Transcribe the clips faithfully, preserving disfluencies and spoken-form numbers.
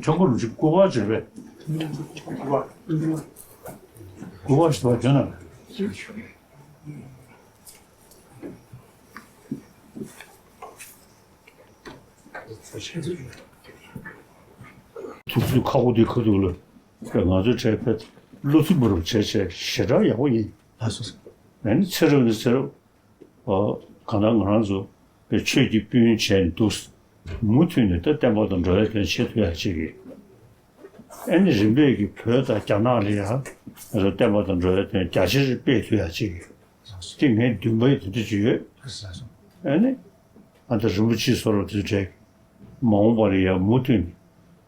ཁྱོད་ཁོ་རུ་ཅིག་སྐུ་པར་བྱེད་པས། སྐུ་པར་ཞིག་པར་བྱོན་ན། ཐུགས་ཚུལ་ཁ་ཁོ་དེ་ཁ་ཐུག་ལ། ང་ཚོའི་གྲས་ཕེབས་བློ་ཚིག་མ་རུབ་བྱས་བྱས་ཞེ་དྲག་ཡག་པོ་ཡིན། ལགས་སོ། ཨ་ནི་ཚེ་རབས་ནས་ཚེ་རབས། ཨ། གང་ལྟར་ང་རང་ཚོ་པའི་ཆོས་ཀྱི་སྤུན་བྱས་ནས་འདུག། མུ་མཐུད་ནས་ད་བསྟན་པ་དང་འགྲོ་བའི་དོན་བྱེད་ཐུབ་ཡ་ཅིག་གི། ཨ་ནི་རིམ་པས་ཀྱི་བོད་དང་རྒྱ་ནག་ལ་ཡང་ང་ཚོ་བསྟན་པ་དང་འགྲོ་བའི་དོན་རྒྱ་ཆེར་སྤེལ་ཐུབ་ཡ་ཅིག་གི། དེ་ངའི་འདུན་པ་དེ་འདྲ་ཅིག་ཡོད། ཨ་ནི་ཨ་ད་རིན་པོ་ཆེ་སོགས་ལ་དེ་འདྲའི་མ་འོངས་པ་ལ་ཡང་མུ་མཐུད་ནས་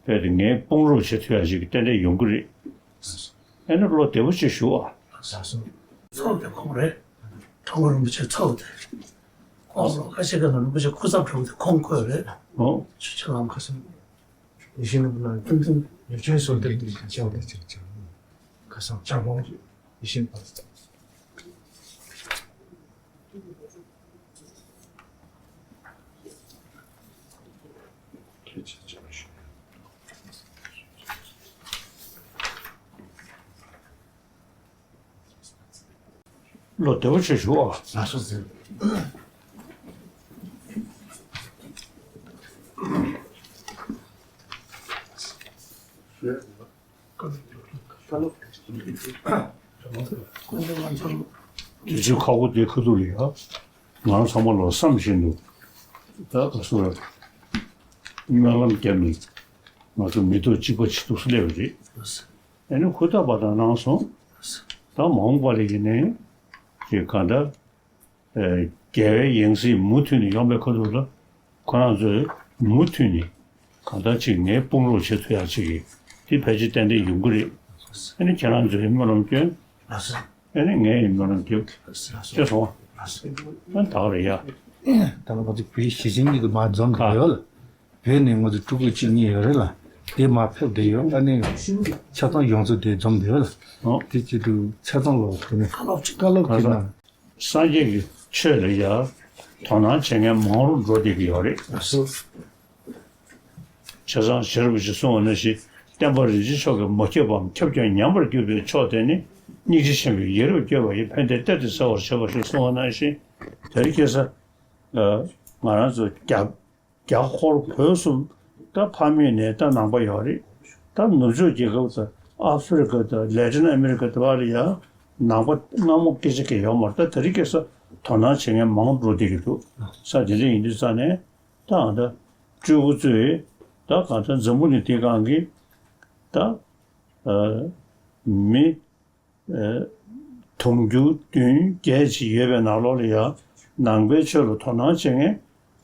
རྦད་དེ་ངའི་དཔུང་རོགས་བྱེད་ཐུབ་ཡ་ཅིག་གི་ཏན་ཏན་ཡོང་གི་རེད། ཨ་ནི་བློ་བདེ་པོ་ཅིག་བཞུགས་ཨ། ཚོགས་དེ་ཁོང་རེད། གྲོགས་རིན་པོ་ཆེ་ཚོགས་དེ། ཁོང་ལ་ཁ་ཤས་ཀྱི་ནང་རིན་པོ་ཆེ་སྐུ་ཚབ་གྲོགས་དེ་ཁོང་བསྐོས་རེད། ཨོ། ཆུ་ཆུ་ལམ་ཁ་སང་། ཡིད་བཞིན་ནོར་བུ་ལ་ཀུན་འཛོམས་ཡོད་ཆེན་སོགས་དེ་དུ་ཞིང་ཆེན་དེ་ཆེན་ཆེན། ཁ་སང་ཆག་སྒོ་ཡིད་བཞིན་པ། བློ་བདེ་པོ་བྱེད་ཞུ་ཨ། ལགས་སོ་ཟེར། དུས་ཚོད་ཁག་པོ་དེ་ཁ་ཐུག་ལ་ཡ། ང་རང་ཚང་མ་ལ་བསམ་བཞིན་དུ་ད་ག་སུ་ར་སྨོན་ལམ་བརྒྱབ་ནས་ང་ཚོ་མི་ཐོག་གཅིག་པ་གཅིག་ཏུ་སླེབས་པ་རེད། ཨ་ནི་ཧུར་ཐག་པ་དང་གནང་སོང་། ད་མ་འོངས་པ་ལ་ཡིན་ནའི་ཅིག་གང་ལྟར་རྒྱལ་བའི་ཡང་སྲིད་མུ་མཐུད་ནས་ཡོང་པའི་ཁ་ཐུག་ལ་ཁོ་རང་ཚོས་མུ་མཐུད་ནས་གང་ལྟར་ཅིག་ངའི་དཔུང་རོགས་བྱེད་ཐུབ་ཡག་ཅིག་གི་དེ་ཕལ་ཆེར་ཏན་ཏན་ཡོང་གི་རེད། ཨ་ནི་ཁྱེད་རང་ཚོས་སྨོན་ལམ་སྐྱོན། ཨ་ནི་ངས་ཡིན་སྨོན་ལམ་རྒྱབ། ཤེས་སོང་ཨ། ད་ག་རེད་ཡ། ད་ལ་ང་ཚོ་བོད་གཞིས་བྱེས་གཉིས་ཀྱི་མ་འཛོམས་ཀྱི་ཡོད་ལ། བོད་ནས་ང་ཚོ་ཕྲུ་གུ་གཅིག་གཉིས་ཡོད་རེད་ལ། དེ་མ་ཕེབས་བསྡད་ཡོད། ཨ་ནི་ཆ་ཚང་ཡོངས་རྫོགས་དེ་འཛོམས་བསྡད་ཡོད་ལ། ཨོ། དེ་བྱེད་དུས་ཆ་ཚང་ལོག་དེ་ནས་བཀའ་སློབ་ཅིག་བཀའ་སློབ་ཁྱེད་ན། སངས་རྒྱས་ཀྱི་ཆོས་ལ་ཡ་དོ་སྣང་བྱེད་མཁན་མང་རུ་འགྲོ་བསྡད་ཀྱི་ཡོད་རེད། ཨ་སོ། བྱས་ཙང་ཞེ་རབ་ཀྱིས་གསུངས་པ་ནང་བཞིན་བསྟན་པ་རིན་ཆེན་མཆོག་གིས་མ་ཁྱབ་པའམ་ཁྱབ་ཀྱང་ཉམས་པར་གྱུར་པའི་ཕྱོགས་དེ་ནི་སྙིང་རྗེ་ཆེན་པོས་ཡ་རབས་བསྐྱོད་པ་ཡི་ཕན་བདེ་གཏེར་དུ་གསལ་བར་བྱེད་པ་ཞེས་གསུངས་པ་ནང་བཞིན་དེ་རིང་ཁ་སང་ང་རང་ཚོ་རྒྱ་རྒྱ་ཧོར་བོད་གསུམ་ད་ཕ་མེས་ནས་ད་ནང་པ་ཡོད་རེད། ད་ནུབ་ཕྱོགས་རྒྱལ་ཁབ་དང་ཨ་ཧྥེ་རི་ཁ་དང་ལེ་ཏིན་ཨ་མེ་རི་ཁ་དེ་བར་ལ་ཡང་ནང་པ་སྔ་མོ་སྐད་ཆ་གང་ཡོད་མ་རེད། ད་དེ་རིང་ཁ་སང་དོ་སྣང་བྱེད་མཁན་མང་འགྲོ་བསྡད་ཀྱི་འདུག་ས། དེ་འདྲ་ཡིན་དུས་ཙང་ནས་ད་ཨ་ད་སྤྲུལ་སྐུ་ཚོས་ད་གང་ལྟར་འཛམ་བུ་གླིང་འདིའི་སྒང་གི་ད་ཨ་མི་ཨ་དུང་ཕྱུར་བདུན་བརྒྱད་ཅིག་ཡོད་པའི་ནང་ལོགས་ལ་ཡང་ནང་པའི་ཆོས་ལ་དོ་སྣང་བྱེད་མཁན་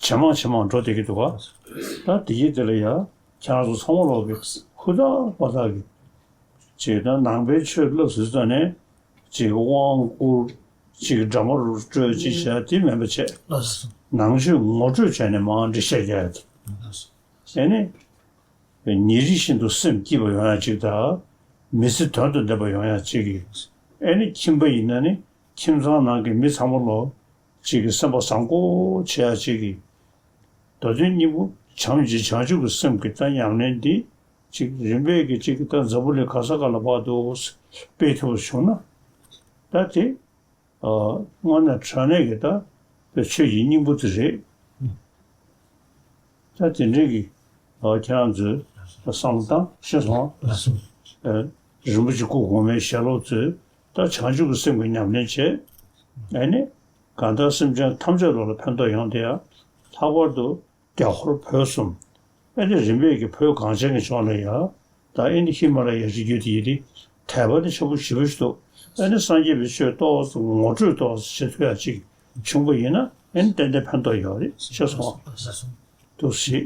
ཇེ་མང་ཇེ་མང་འགྲོ་བསྡད་ཀྱི་འདུག་ག། ད་དེ་ཡི་དེ་ལ་ཡང་ཁྱེད་རང་ཚོ་ཚང་མ་ལོག་གི་ཧུར་ཐག་པ་ཐག་གི་ཅིག་ད་ནང་པའི་ཆོས་བསླབ་ཟེར་ཙང་ནས་ཅིག་དབང་བསྐུར་ཅིག་འདྲ་མོ་རུ་སྤྲོད་ཅིག་བྱས་དེ་མིན་པ་བྱས། ལགས་སོ། ནང་ཆོས་ངོ་སྤྲོད་བྱས་ནས་མར་འགྲེལ་བཤད་རྒྱག་ཡ་དེ། ལགས་སོ། ཨེ་ནི། ཉིན་རེ་བཞིན་དུ་སེམས་སྐྱིད་པ་ཡོང་ཡ་གཅིག་དང་། མི་ཚེ་དོན་དང་ལྡན་པ་ཡོང་ཡ་གཅིག་གིས། ཨེ་ནི་ཁྱིམ་པ་ཡིན་ན་ནི་ཁྱིམ་ཚང་ནང་གི་མི་ཚང་མ་ལོ་གཅིག་གི་སེམས་པ་བཟང་པོ་བྱེད་ཡ་གཅིག་གིས། ད་དུང་སྙིང་པོ་བྱམས་ཀྱི་བྱང་ཆུབ་ཀྱི་སེམས་ཀྱི་ད་ཉམས་ལེན་འདི་གཅིག་རིམ་པས་ཀྱི་གཅིག་གི་ད་འཛམ་བུ་གླིང་ག་ས་ག་ལ་བར་དུ་སྤེལ་ཐུབ་པ་བྱུང་ན། ད་དེ། དངོས་གནས་དྲང་གནས་ཀྱི་ད་ཆོས་ཀྱི་སྙིང་པོ་དེ་རེད། ད་དེ་འདྲའི་གི་ཁྱེད་རང་ཚོས་བསམ་བློ་བཏང་ཤེས་སོང་། རིན་པོ་ཆེ་སྐུ་གོང་མའི་ཞལ་སློབ་ཚོས་ད་བྱང་ཆུབ་ཀྱི་སེམས་ཀྱི་ཉམས་ལེན་བྱས། ཨ་ནི་གང་ལྟར་སེམས་ཅན་ཐམས་ཅད་ལོ་ལ་ཕན་ཐོགས་ཡོང་དེ་ཡང་ལྷག་པར་དུ། རྒྱ་ཧོར་བོད་གསུམ། ཨེ་ནི་རིམ་པས་ཀྱི་བོད་གངས་ཅན་གྱི་ལྗོངས་ལ་ཡ། ད་ཨེ་ནི་ཧི་མ་ལ་ཡའི་རི་རྒྱུད་དེ་ཡི་རི། དད་པ་དེ་ཆེན་པོ་ཞེ་པོ་ཞིག་འདུག་ཨེ་ནི་སངས་རྒྱས་པའི་ཆོས་ཏོག་ཙམ་ངོ་སྤྲོད་ཏོག་ཙམ་བྱེད་ཐུབ་ཡ་ཅིག་བྱུང་པ་ཡིན་ན་ཨེ་ནི་ཏན་ཏན་ཕན་ཐོགས་ཡོད་རེད་ཤེས་སོང་། ཐུགས་རྗེ་ཆེ།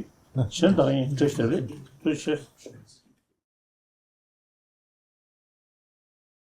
གཞན་དག་ཡིན་འདྲ་ཞིག་རེད། ཐུགས་རྗེ་ཆེ།